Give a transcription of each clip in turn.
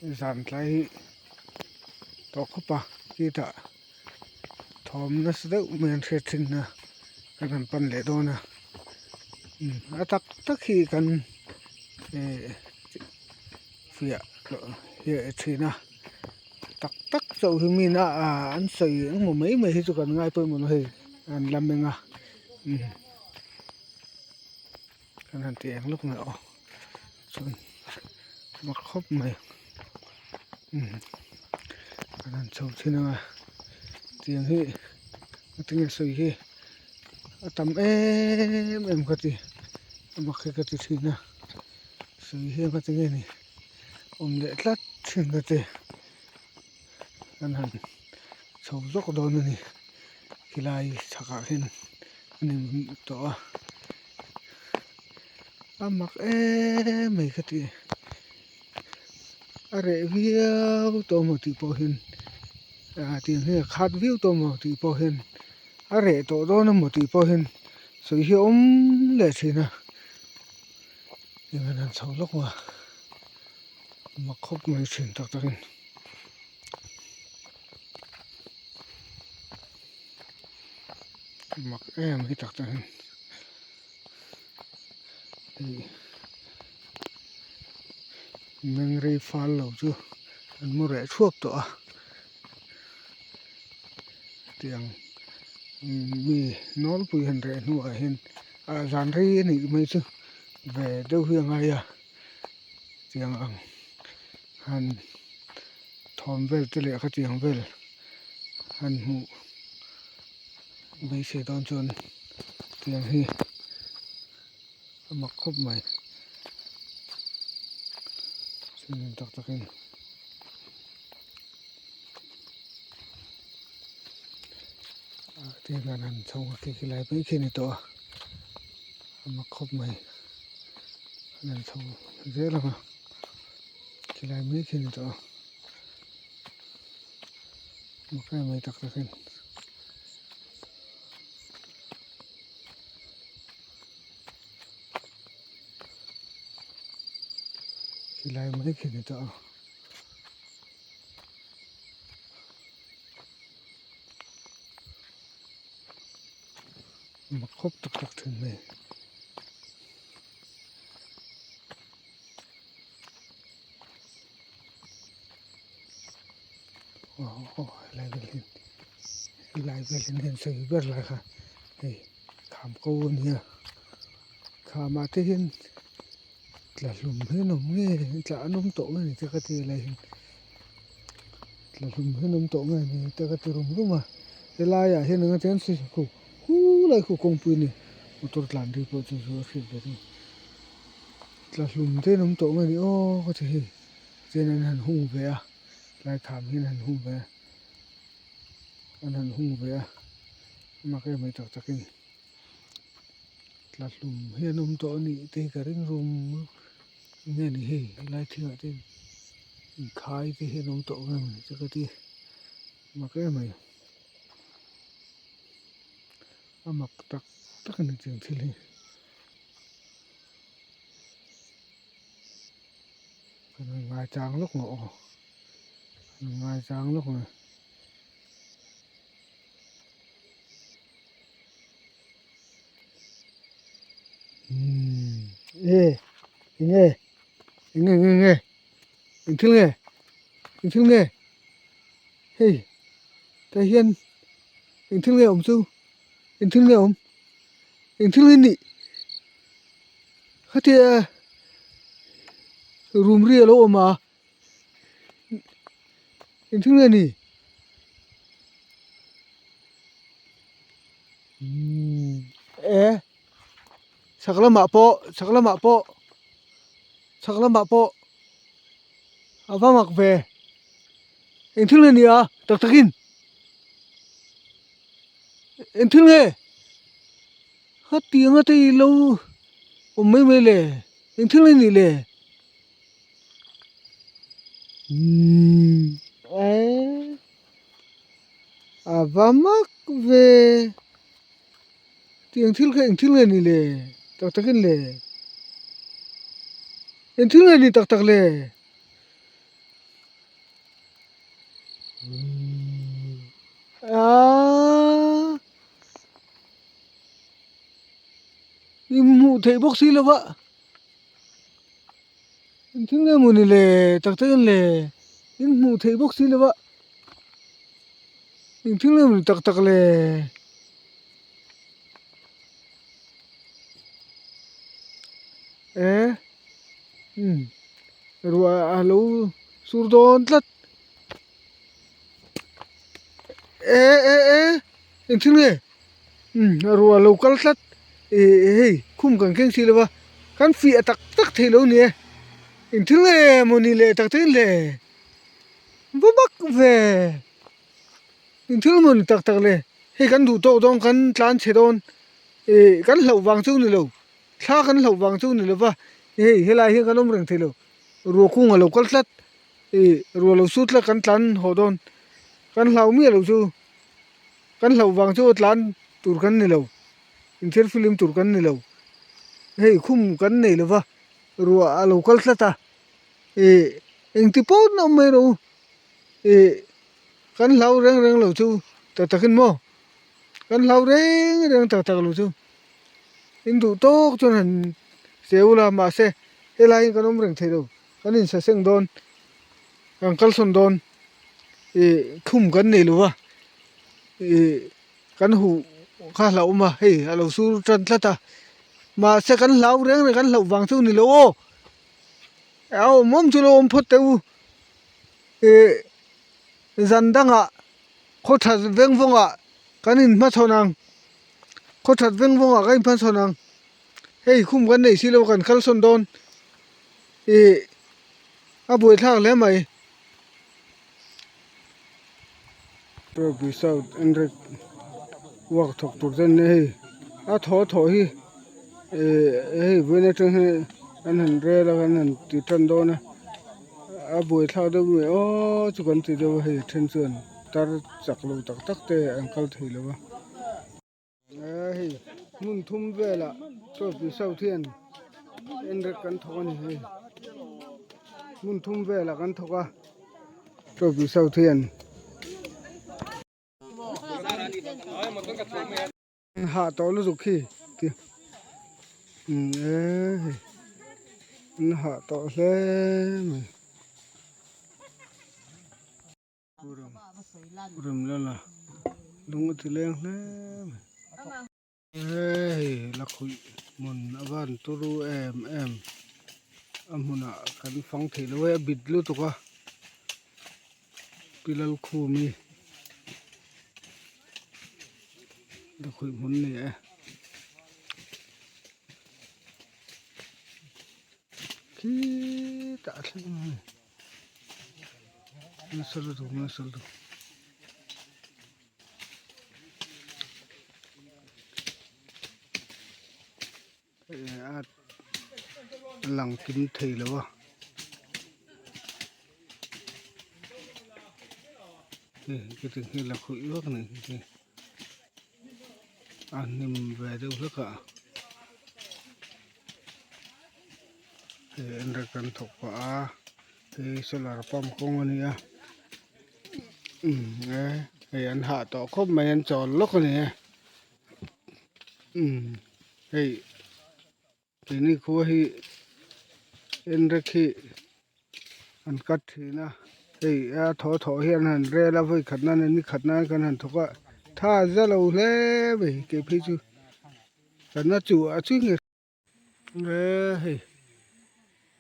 Zan tlai hi tawh khawp a khitah thawm nasa deuh mai an hriat thin a kan han pan leh dawn a a tak tak hi kan eh fiah thin a tak tak chauh hi mi na an sawi engemaw mai mai hi chu kan ngai pawimawh lo hei an la meng a kan han ti eng lawk mai aw. Chuan mak khawp mai kan han chho thin ang a tiang hi tinge sawi hi a tam em em ka ti a mak hi ka ti thin a sawi hi anga tinge ni awm leh tlat thin ka ti kan han chho zawk dawn a ni khilai chhakah khian a ni tawh a. A mak em mai ka ti a reh viau tawh maw tih pawh hian ah tiang hi a khat viau tawh maw tih pawh hian a reh tawh dawn emaw tih pawh hian sawi hi a awm leh thin a eng an han chho lawk a mak khawp mai thin tak takin. Mak em hi tak tak hian hei meng rei fal lo chu an mu reh thuap tawh a tiang mi nawlpui han reh hnuah hian ah zan rei a nih mai chu ve deuh hi a ngai a tiang ang han thawm vel te leh khatiang vel han hmuh beisei dawn chuan tiang hi a mak khawp mai thil tak tak in tiang hian han chho khi khi lai mai khi a ni tawh a a mak khawp mai an chho zel ang a khi lai mai khi a ni tawh a. Mak em mai tak tak in khilai mai khi ni tawh a. Mak khawp tak tak thin mai. Aw helai vel hian helai vel hian heng sawi ber lai kha hei kham ko a nia khamah te hian tla hlum hi an awm nge tla an awm tawh nge ni te ka ti helai hian tla hlum hi an awm tawh nge ni te ka ti rum rum a helaiah hian eng emaw chian hu lai khu kawngpui a ni motor tlan ri pawh chu chu a hriat ve thung. Tla hlum te an awm tawh nge ni aw ka ti hei chuan an han hung ve a tlai tham hian an han hung ve a an han hung ve a mak em mai tak tak in tla hlum hi an awm tawh a nih te hi ka ring rum nge ni hei helai thingah te hian inkhai te hi an awm tawh nge maw ni te ka ti mak em mai a mak tak tak a ni tiang thil hi. Kan han ngai chang lawk ngawh aw kan ngai chang lawk ang umm e enge enge enge enge eng thil nge eng thil nge hei tah hian eng thil nge awm chu eng thil nge awm. Eng thil nge nih khatia room ri a lo awm a eng thil nge ni umm e chhak lamah pawh chhak lamah pawh chhak lamah pawh a va mak ve eng thil nge ni a tak takin. Eng thil nge? A tiang ate i lo awm mai mai le? Eng thil nge nih le? Umm eh a va mak ve tiang thil kha eng thil nge nih le tak takin le? Eng thil nge nih tak tak le? Aaaa i hmuh theih bawk si lova engtin nge mawni le tak tak in le in hmuh theih bawk si lova engtin nge mawni tak tak le. E umm ruah a lo sur dawn tlat e e e engthil nge umm ruah a lo kal tlat ih hei khum kan keng si lo va kan fiah tak tak thei lo ni e engthil nge mawni leh tak tak in le va bak ve engthil mawni tak tak le hei kan duh tawk dawn kan tlan chhe dawn ih kan hlauh vang chu ni lo. Thla kan hlauh vang chu ni lova, hei helai hian kan awm reng thei lo, ruah kung a lo kal tlat, ih ruah lo su tlat kan tlan haw dawn, kan hlau miah lo chu, kan hlauh vang chu tlan tur kan ni lo, inthiar film tur kan ni lo, hei khum kan nei lova, ruah a lo kal tlat a, ih engti pawhin awm mai rawh u, ih kan hlau reng reng lo chu tak takin maw, kan hlau reng reng tak tak lo chu. In duh tawk chuan han che ula mahse helai hi kan awm reng thei lo kan insa seng dawn kan kalsawn dawn ih khum kan nei lo va ih kan huh kha hlauh awm a hei a lo sur tan tlat a mahse kan hlau reng reng kan hlauh vang chu ni lo aw a awm awm chu lo awm phawt teh u ih zan dangah khaw that veng vawngah kan inhmachhawn ang. Khaw that veng vawngah ka inhmachhawn ang hei khum kan nei silo kan kalsawn dawn ih a buaithlak hle mai. Ropui south enrek work thawk tur te an nia hei a thaw thawh hi ih hei vawiin atang hian an han rel a an han ti tan dawn a a buaithlak deuh mai aw chu kan ti deuh a hei a then chuan tar chak lo tak tak te an kal thei lo a. Hei hmun thum velah trophy south hian enrek kan thawk a ni hei hmun thum velah kan thawk a trophy south hian. Hah tawh lutuk khi ti umm e hei an hah tawh hle mai. Rem lala lung a ti leng hle mai hei lakhuih hmun a van turu em em a hmunah kan fang theih lo e a bit lutuk a pi Lalkhumi lakhuih hmun a ni e. Khitah a thleng a ni. Nasa lutuk nasa lutuk. A lang kim thei lo a. Hei heti hi la khuih vak a ni hei a hnim ve deuh hlek a. Hei en rek kan thawk pah a hei solar pump kawng a ni a umm e hei an hah tawh khawp mai an chawl lawk a ni e umm hei keini khua hi en rek hi an cut thin a hei a thaw thawh hian an han rel a vawi khat nan ni khat nan kan han thawk a tha za lo hle mai kei phei chu kan a chuh a chu nge. E hei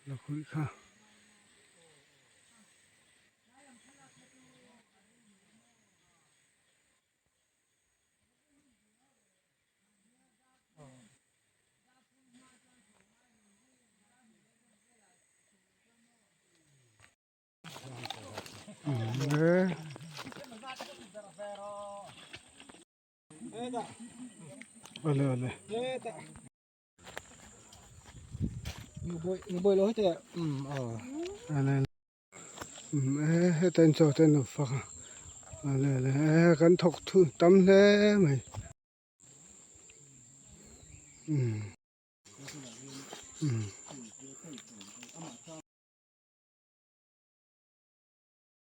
la khuih kha. Ale ale. Heta in chaw te an lo fak a ale ale e kan thawk thu tam hle mai umm.